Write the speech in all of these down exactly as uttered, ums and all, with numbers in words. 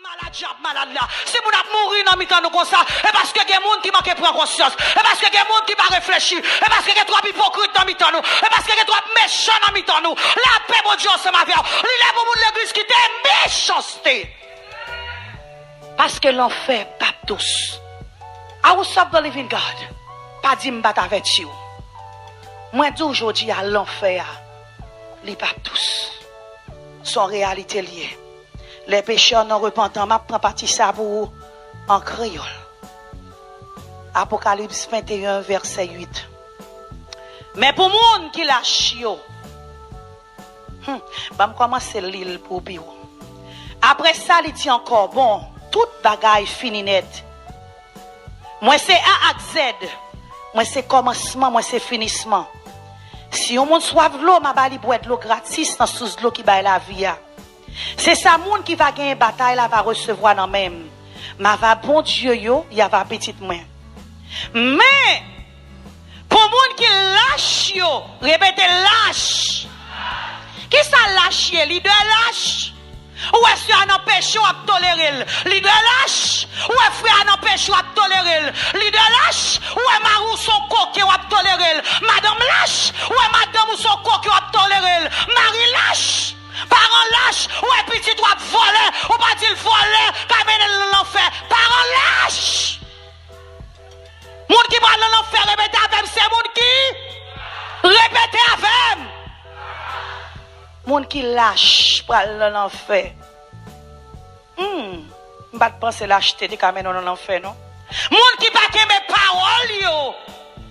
Maladjab malad la. Si moun ap mouri nan mitan nou konsa, e paske gen moun ki manke pran konsyans. E paske gen moun ki pa reflechi. E paske gen twòp ipokrit nan mitan nou. E paske gen twòp mechan nan mitan nou. Lapè Bondye ansanm avè w. Li lè pou moun legliz kite mechanste. Paske lanfè p ap dous. I will serve the living God. Pa di m pa t avèti w. Mwen di w jodi a, lanfè a, li p ap dous. Se yon reyalite l ye. Les pécheurs non repentants, m ap pran pati sa pou ou an kreyòl. Apokalips venteyen, vèsè uit. Men pou moun ki lach yo, hmm, ban m kòmanse li l pou w pi wo. Apre sa, li di ankò, bon, tout bagay fini nèt. Mwen se A ak Z. Mwen se kòmansman, mwen se finisman. Si yon moun swaf dlo, m a ba li bwè dlo gratis nan sous dlo ki bay lavi a. Se sa moun ki va genyen batay la va resevwa nan men m. M a va Bondye yo, y a va pitit mwen. Men, pou moun ki lach yo, repete lach. Kisa lach ye? Lidè lach. Ou wè sè a nan peche, w ap tolere l. Lidè lach. Ou wè frè a nan peche, w ap tolere l. Lidè lach. Ou wè mari w se yon koken, w ap tolere l. Madanm lach. Ou wè madanm ou se yon koken, w ap tolere l. Mari lach. Paran lach. Ou wè pitit w ap vòlè. Ou pa di l vòlè ka mennen l nan lanfè. Paran lach. Moun ki pral nan lanfè, repete avè m, se moun ki? Repete avè m. Moun ki lach pral nan lanfè. Hmm, m pa t panse lachte te ka mennen w nan lanfè, non. Moun ki pa kenbe pawòl yo.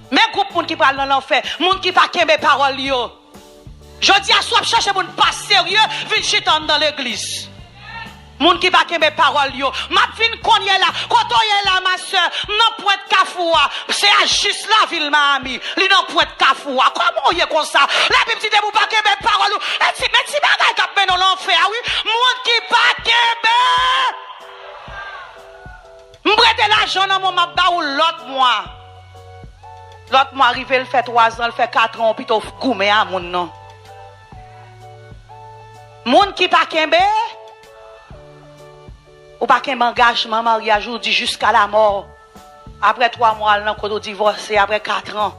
Men gwoup moun ki pral nan lanfè. Moun ki pa kenbe pawòl yo. Jodi a, si w ap chache moun pa serye, vin chita anndan legliz. Moun ki pa kenbe pawòl yo. M ap vin kounye la. Kote w ye la, ma sè? M nan pwent kafou a. Se a jis lavil Miami. Li nan pwent kafou a. Kòman w ye konsa? Labib di depi w pa kenbe pawòl ou. E ti, men ti bagay k ap mennen w lanfè a, wi. Moun ki pa kenbe. M prete lajan nan men w, m ap ba ou lòt mwa. Lòt mwa rive, l fè twazan, l fè katran, ou pito goumen a moun nan. Moun ki pa kenbe, ou pa kenbe angajman maryaj ou, di jiska lamò. Apre twa mwa, w al nan kot ou divòse, apre katran,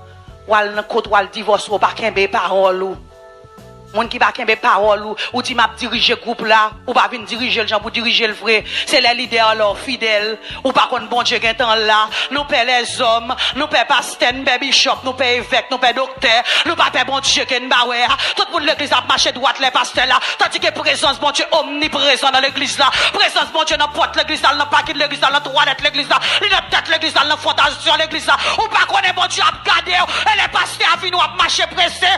w al nan kot ou al divòse, ou pa kenbe pawòl ou. Moun ki pa kenbe pawòl ou, ou di, "M ap dirije gwoup la," ou pa vin dirije l jan pou dirije l vre. Se lè lidè an lè w fidèl, ou pa konn Bondye gentan la. Nou pè lèzòm, nou pè pastè, nou pè bichòp, nou pè evèk, nou pè doktè, nou pa pè Bondye ke n pa wè a. Tout moun legliz ap mache dwat lè pastè la, tandike prezans Bondye omniprezan nan legliz la. Prezans Bondye nan pòt legliz la, nan pakin legliz la, nan twalèt legliz la, li nan tèt legliz la, nan fondasyon legliz la. Ou pa konnen Bondye ap gade w, e lè pastè a vini, w ap mache prese.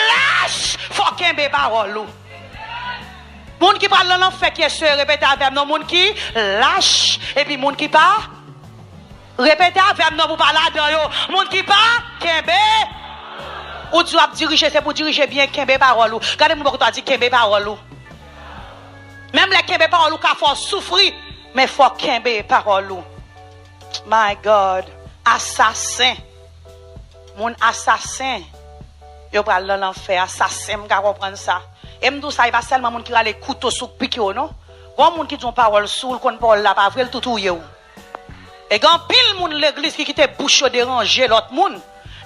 Lach! Fò w kenbe pawòl ou. Moun ki pral nan lanfè, ki eseye repete avè m non, moun ki lach, epi moun ki pa. Repete avè m non, pou pa ladan yo. Moun ki pa kenbe. Ou di w ap dirije, se pou dirije byen, kenbe pawòl ou. Gade moun bò kote w a, di, "Kenbe pawòl ou." Menm lè kenbe pawòl ou ka fè w soufri, men fò w kenbe pawòl ou. My God, asasen. Moun asasen, yo pral nan lanfè. Asasen, m ka konprann sa. E m di w sa, e pa sèlman moun ki rale kouto sou k pike w, non. Gon moun ki di yon pawòl sou w, l konn pawòl la pa vre, l tou touye w. E gen anpil moun legliz ki kite bouch yo deranje lòt moun.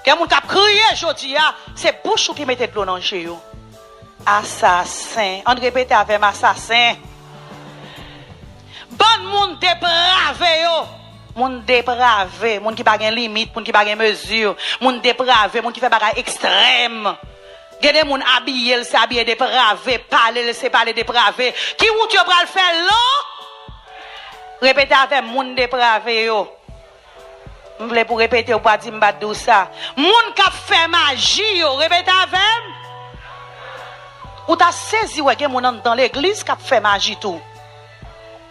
Gen moun k ap kriye jodi a, se bouch ou ki mete dlo nan je yo. Asasen. Ann repete avè m, asasen. Bann moun deprave yo. Moun deprave, moun ki pa gen limit, moun ki pa gen mezi, moun deprave, moun ki fè bagay ekstrèm. Gen de moun abiye l se abiye deprave, pale l se pale deprave. Ki wout yo pral fè long? Repete avè m, moun deprave yo. M vle pou repete, ou pa di m pa t di w sa. Moun k ap fè maji yo, repete avè m. Ou ta sezi wè gen moun anndan legliz k ap fè maji tou.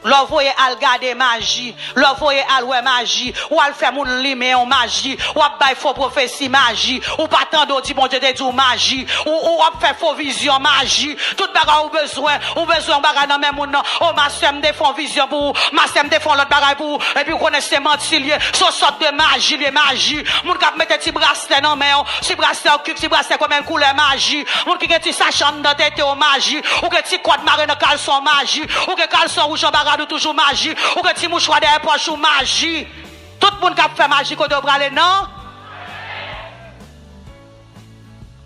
Lè w voye al gade maji, lè w voye al wè maji, ou al fè moun limen yon maji, w ap bay fo pwofesi maji, ou pa tande w di Bondye te di w maji, ou, ou ap fè fo vizyon maji, tout bagay ou bezwen, ou bezwen yon bagay nan men moun nan, o ma sè m te fè yon vizyon pou ou, ma sè m te fè yon lòt bagay pou ou, epi ou konnen se manti l ye, se yon sòt de maji l ye, maji, moun k ap mete ti braslè nan men w, ti braslè okik, ti braslè konbyen koulè maji, moun ki gen ti sachè anndan tete w maji, ou gen ti kòd mare nan kalson maji, ou gen kalson wouj anba Ou toujou maji. Ou gen ti mouchwa dèyè pòch ou, maji. Tout moun k ap fè maji, kote yo prale? Non.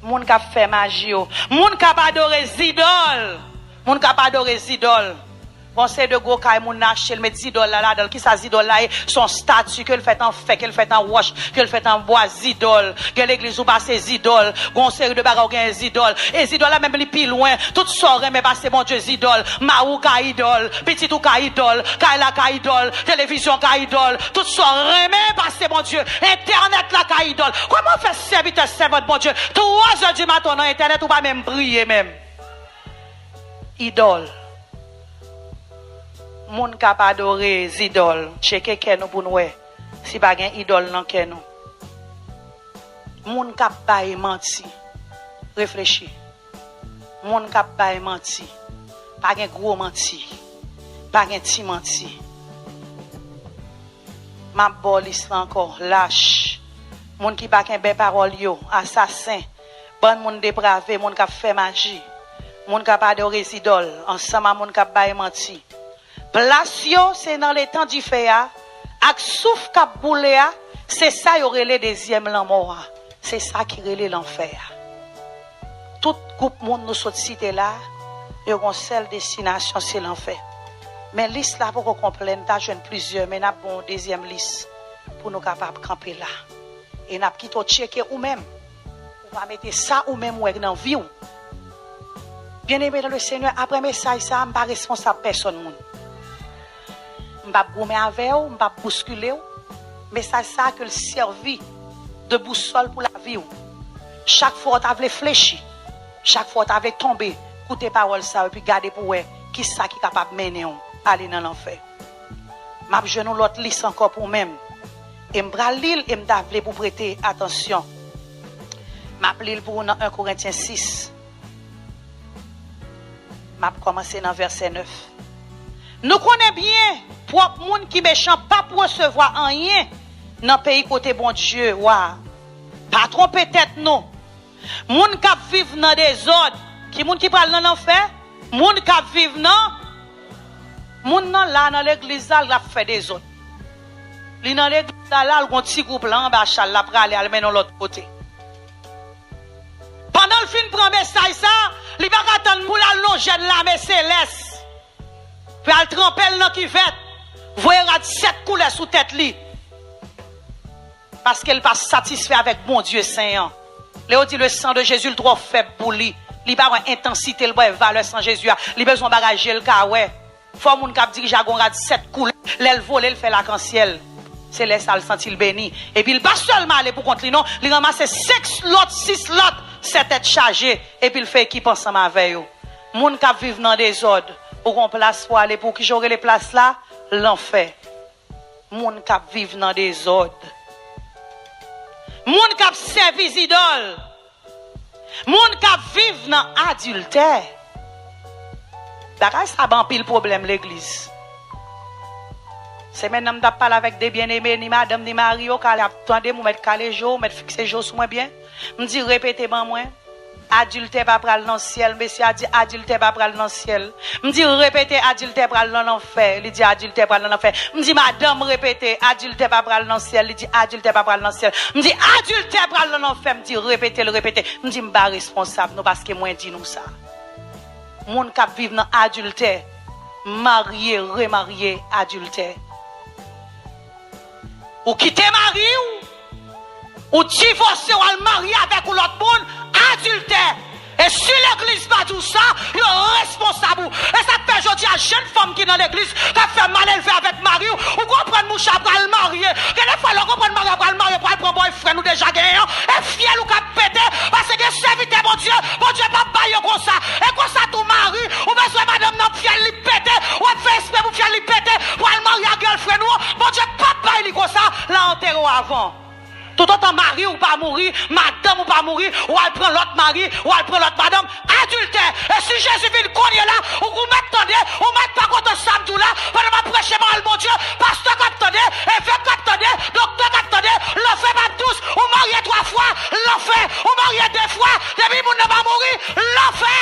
Moun k ap fè maji yo. Moun k ap adore zidòl. Moun k ap adore zidòl. Gon seri de gwo kay moun nan achte, l met zidòl la ladan l. Kisa zidòl la ye? Se yon stati ke l fèt an fè, ke l fèt an wòch, ke l fèt an bwa, zidòl. Gen legliz ou pase, zidòl. Gon seri de bagay ou genyen, zidòl. E zidòl la menm li pi lwen. Tout sa w renmen pase Bondye, zidòl. Mari w ka idòl, pitit ou ka idòl, kay la ka idòl, televizyon ka idòl. Tout sa w renmen pase Bondye, entènèt la ka idòl. Kòman w fè sèvitè, sèvant Bondye, twa zè di maten w nan entènèt, ou pa menm priye menm? Idòl. Moun k ap adore zidòl, tcheke kè nou pou n wè si pa gen idòl nan kè nou. Moun k ap bay manti, reflechi. Moun k ap bay manti, pa gen gwo manti, pa gen ti manti. M ap ba w lis la ankò, lach, moun ki pa kenbe pawòl yo, asasen, bann moun deprave, moun k ap fè maji, moun k ap adore zidòl, ansanm a moun k ap bay manti. Plas yo se nan letan dife a, ak souf k ap boule a, se sa yo rele dezyèm lanmò a, se sa ki rele lanfè a. Tout gwoup moun nou sot site la, yo gen yon sèl destinasyon, se lanfè. Men lis la poko konplè, n ta jwenn plizyè, men n ap ba w yon dezyèm lis pou nou kapab kanpe la. E n ap kite w tcheke ou menm. Ou pa mete sa ou menm wè nan vi w. Byeneme nan le Senyè, apre mesaj sa a, m pa responsab pèsonn moun. M p ap goumen avè w, m p ap bouskile w. Mesaj sa a ke l sèvi de bousòl pou lavi w. Chak fwa w ta vle flechi, chak fwa w ta vle tonbe, koute pawòl sa yo epi gade pou w wè kisa ki kapab mennen w ale nan lanfè. M ap jwenn yon lòt lis ankò pou ou menm. E m pral li l e m ta vle pou w prete atansyon. M ap li l pou ou nan en Korentyen sis. M ap kòmanse nan vèsè nèf. Nou konnen byen, pwòp moun ki mechan p ap resevwa anyen nan peyi kote Bondye wa a. Pa twonpe tèt nou. Moun k ap viv nan dezòd, ki moun ki pral nan lanfè? Moun k ap viv nan, moun nan la, nan legliz la, l ap fè dezòd. Li nan legliz la, la, l gon ti gwoup la anba chal, l ap rale al mennen yon lòt kote. Pandan l fin pran mesaj sa, li pa ka tann pou l al lonje l lame selès. Pou al tranpe l nan kivèt, voye rad sèt koulè sou tèt li. Paske l pa satisfè avèk Bondye sen an. Lè yo di le sang de Jésus, l twò fèb pou li. Li pa wè entansite, l pa wè valè san Jezi a. Li bezwen yon bagay je l ka wè. Fò moun k ap dirije a gon rad sèt koulè. Lè l vole, l fè lakansyèl. Se lè sa a l santi l beni. Epi l pa sèlman ale pou kont li non, li ranmase senk lòt, sis lòt, sèt tèt chaje. Epi l fè ekip ansanm avè yo. Moun k ap viv nan dezòd, ou gon plas pou ale pou, kijan yo rele plas la? Lanfè. Moun k ap viv nan dezòd. Moun k ap sèvi zidòl. Moun k ap viv nan adiltè. Bagay sa ba anpil pwoblèm legliz. Semèn nan m t ap pale avèk de byeneme, ni madanm ni mari yo, kale ap tande m, ou mèt kale je w, ou mèt fikse je w sou mwen byen. M di, repete ban mwen. Adiltè pa pral nan syèl. Mesye a di, adiltè pa pral nan syèl. M di, repete, adiltè pral nan lanfè. Li di, adiltè pral nan lanfè. M di, madanm, repete, adiltè pa pral nan syèl. Li di, adiltè pa pral nan syèl. M di, adiltè pral nan lanfè. M di, repete l, repete. M di, m pa responsab non, paske mwen di nou sa. Moun k ap viv nan adiltè, marye, remarye, adiltè. Ou kite mari w, ou divòse, w al marye avèk yon lòt moun, adiltè. E si legliz pa di w sa, yo responsab ou. E sa k fè jodi a, jèn fanm ki nan legliz, k ap fè malelve avèk mari w, ou konprann mouche a pral marye. Gen de fwa, lè w konprann mari a pral marye, pral pran boyfriend ou deja genyen an, e fyèl ou k ap pete, paske gen sèvitè Bondye, Bondye p ap bay yo konsa. E konsa tou mari, ou bezwen madanm nan fyèl li pete, w ap fè espre pou fyèl li pete, pral marye ak girlfriend ou, Bondye p ap bay li konsa, l a antere w avan. Toutotan mari w pa mouri, madanm ou pa mouri, w al pran lòt mari, w al pran lòt madanm, adiltè. E si Jezi vin kounye la, ou, ou mèt tande, ou mèt pa kontan sa m di w la, pandan m ap preche pawòl Bondye, pastè k ap tande, evèk k ap tande, doktè k ap tande, lanfè p ap dous, ou marye twa fwa, lanfè, ou marye de fwa, depi moun nan pa mouri, lanfè.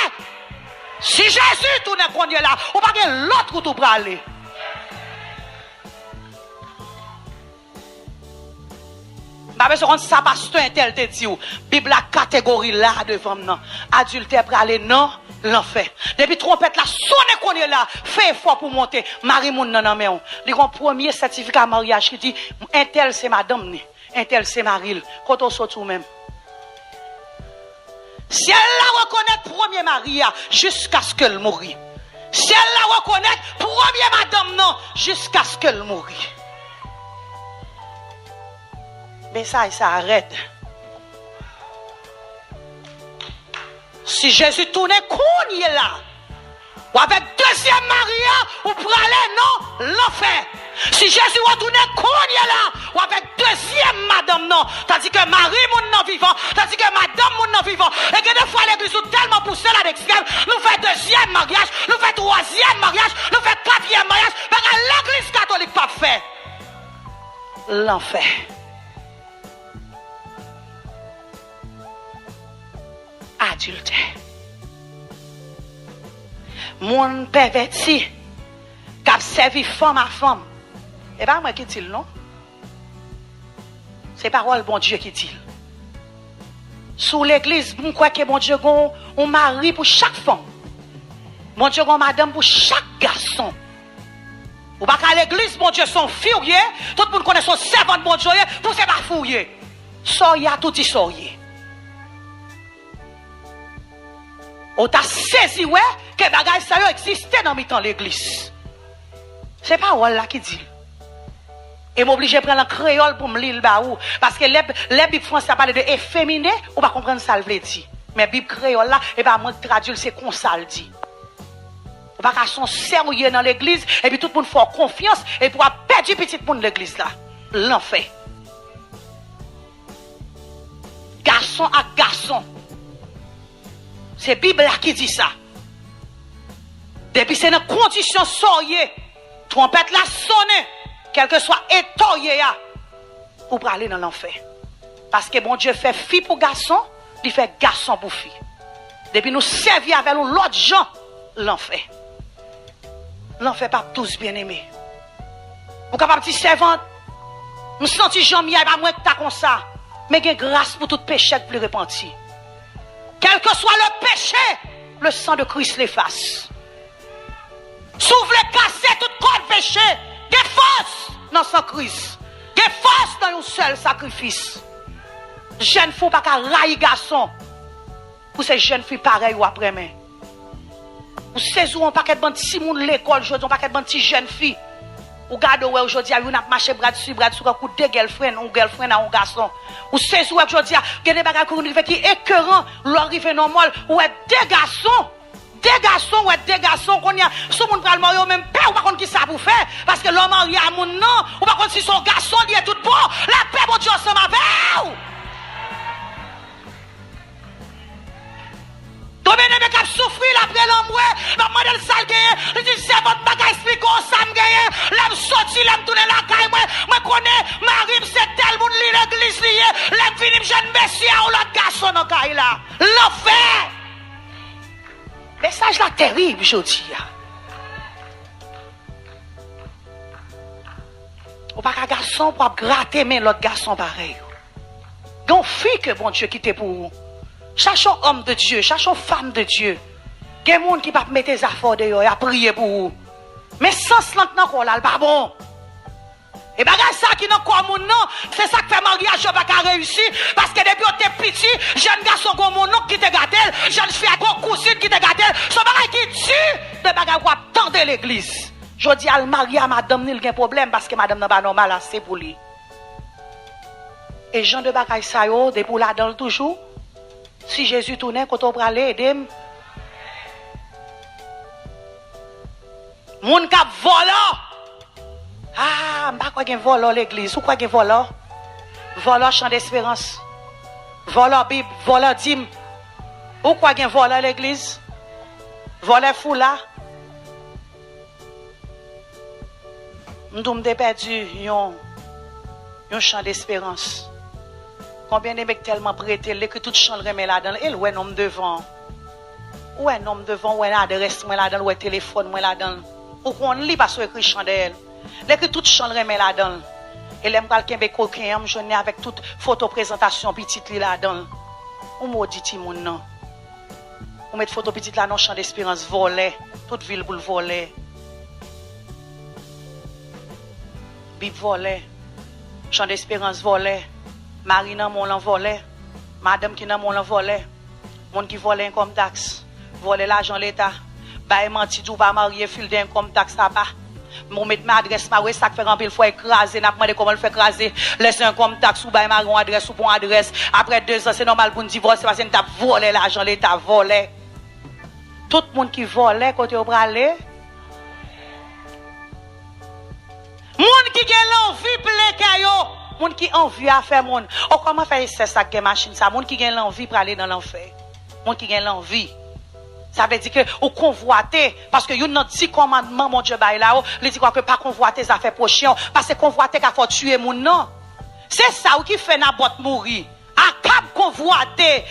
Si Jezi tounen kounye la, ou pa gen lòt wout ou prale. Apre sa, konn sa pastè entèl te di w. Bib la kategori la devan m nan. Adiltè prale nan lanfè. Depi twonpèt la sonnen kounye la, fè efò pou w monte. Mari moun nan nan men w. Li gon premye sètifika maryaj ki di, entèl se madanm ni, entèl se mari l. Kote w soti w menm? Syèl la rekonèt premye mari a jiskaske l mouri. Syèl la rekonèt premye madanm nan jiskaske l mouri. Mesaj sa a rèd. Si Jezi tounen kounye la, w avèk dezyèm mari a, ou prale nan lanfè. Si Jezi retounen kounye la, w avèk dezyèm madanm nan, tandike mari moun nan vivan, tandike madanm moun nan vivan. E gen de fwa legliz nou tèlman pouse l a lekstrèm, nou fè dezyèm maryaj, nou fè twazyèm maryaj, nou fè katriyèm maryaj, bagay legliz katolik p ap fè. Lanfè. Adiltè. Moun pèvèti k ap sèvi fanm a fanm. E pa mwen ki di l non. Se pawòl Bondye ki di l. Sou legliz, m kwè ke Bondye gon yon mari pou chak fanm. Bondye gon madanm pou chak gason. Ou pa ka legliz Bondye se yon fi w ye, tout moun konnen se yon sèvant Bondye w ye, pou se pa fi w ye. Sa w ye a tou di sa w ye. Ou ta sezi wè ke bagay sa yo egziste nan mitan legliz. Se pawòl la ki di l. E m oblije pran l an kreyòl pou m li l ba ou. Paske lè, lè Bib franse a pale de efemine, ou pa konprann sa l vle di. Men Bib kreyòl la, e pa mwen k tradui l, se konsa l di. Ou pa ka se yon sè w ye nan legliz, epi tout moun fè w konfyans, epi w ap pèdi pitit moun legliz la. Lanfè. Gason ak gason. Se Bib la ki di sa. Depi se nan kondisyon sa w ye, twonpèt la sonnen, kèlkeswa eta w ye a, ou prale nan lanfè. Paske Bondye fè fi pou gason, li fè gason pou fi. Depi nou sèvi avè l yon lòt jan, lanfè. Lanfè p ap dous, byeneme. Ou kapab di, sèvant, m santi jan m ye a, e pa mwen k ta konsa. Men gen gras pou tout pechè k vle repanti. Quel que soit le péché, le sang de Christ l'efface. Si w vle kase tout kòd peche, gen fòs nan san Kris. Gen fòs nan yon sèl sakrifis. Jèn fi w pa ka rayi gason pou se jèn fi parèy w ap renmen. Ou sezi w yon pakèt bann timoun lekòl jodi, yon pakèt bann ti jèn fi. Ou gade w wè yo jodi a, youn ap mache brad si brad sou kankou de girlfriend, yon girlfriend a yon gason. Ou sezi w wè jodi a, gen de bagay ki rive ki ekeran, lè w rive nan mòl, ou wè de gason, de gason, ou wè de gason, kounye a, si yon moun pral marye, ou menm pè, ou pa konn kisa pou fè, paske lè w marye a moun nan, ou pa konn si se yon gason li ye tout bon, lapè Bondye ansanm avè w. Don Beneme k ap soufri, l ap rele anmwe, m ap mande l sa l genyen. Li di, sèvant, m pa ka esplike w sa m genyen. Lè m soti, lè m tounen lakay mwen, mwen konnen mari m se tèl moun, li legliz li ye. Lè m vini, m jwenn mesye a, yon lòt gason nan kay la. Lanfè! Mesaj la terib jodi a. Ou pa ka gason pou ap grate men lòt gason parèy ou. Gen yon fi ke Bondye kite pou ou. Chache yon homme de Dieu, chache yon femme de Dieu. Gen moun ki p ap mete zafè w deyò, y ap priye pou ou. Men sans lan k nan kò w la, l pa bon. E bagay sa ki nan kò moun nan, se sa k fè maryaj yo pa ka reyisi, paske depi yo te piti, jèn gason gon mononk ki te gate l, jèn fi a gon kouzin ki te gate l. Se yon bagay ki di, de bagay w ap tande legliz. Jodi a, l marye a madanm ni, l gen pwoblèm paske madanm nan pa nòmal ase pou li. E jan de bagay sa yo, depi w ladan l toujou, si Jezi tounen, kote w prale, ede m. Moun k ap vòlò. Ah, m pa kwè gen vòlò legliz. Ou kwè gen vòlò? Vòlò chan desperans. Vòlò bib, vòlò dim. Ou kwè gen vòlò legliz? Vòlè foula. M di w m te pèdi yon, yon chan desperans. Konbyen de nèg tèlman prete l, l ekri tout chan l renmen ladan l, e l wè non m devan. Ou wè non m devan, ou wè adrès mwen ladan l, ou wè telefòn mwen ladan l. Ou konn li paske w ekri chan dèyè l. L ekri tout chan l renmen ladan l. E lè m pral kenbe koken an, m jwenn li avèk tout foto prezantasyon pitit li ladan l. Ou modi timoun nan. Ou met foto pitit la nan chan desperans, vòlè. Tout vil pou l vòlè. Bib vòlè. Chan desperans vòlè. Mari nan men w lan vòlè. Madanm ki nan men w lan vòlè. Moun ki vòlè enkòm taks, vòlè lajan leta, bay manti, di w pa marye, filde enkòm taks apa. Ou met men adrès mari, sa k fè anpil fwa e kraze, n ap mande kòman l fè kraze. Lè se enkòm taks, ou bay mari yon adrès, ou pran adrès. Apre dezan, se nòmal pou n divòse, paske n t ap vòlè lajan leta, vòlè. Tout moun ki vòlè, kote yo prale? Moun ki gen lanvi plen kè yo. Moun ki anvi afè moun. O, kòman fè e sè sa k gen machin sa? Moun ki gen lanvi prale nan lanfè. Moun ki gen lanvi. Sa vle di ke ou konvwate, paske youn nan di kòmandman Bondye bay la, o, li di kwa ke pa konvwate zafè pwochen w, paske konvwate ka fè w tiye moun nan. Se sa wi ki fè Nabòt mouri. Akab konvwate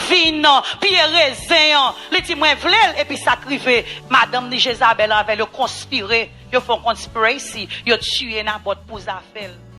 vin nan pye rezen an. Li di, "Mwen vle l," epi sa k rive? Madanm li Jezabèl avè l, yo konspire, yo fè yon conspiracy, yo tiye Nabòt pou zafè l.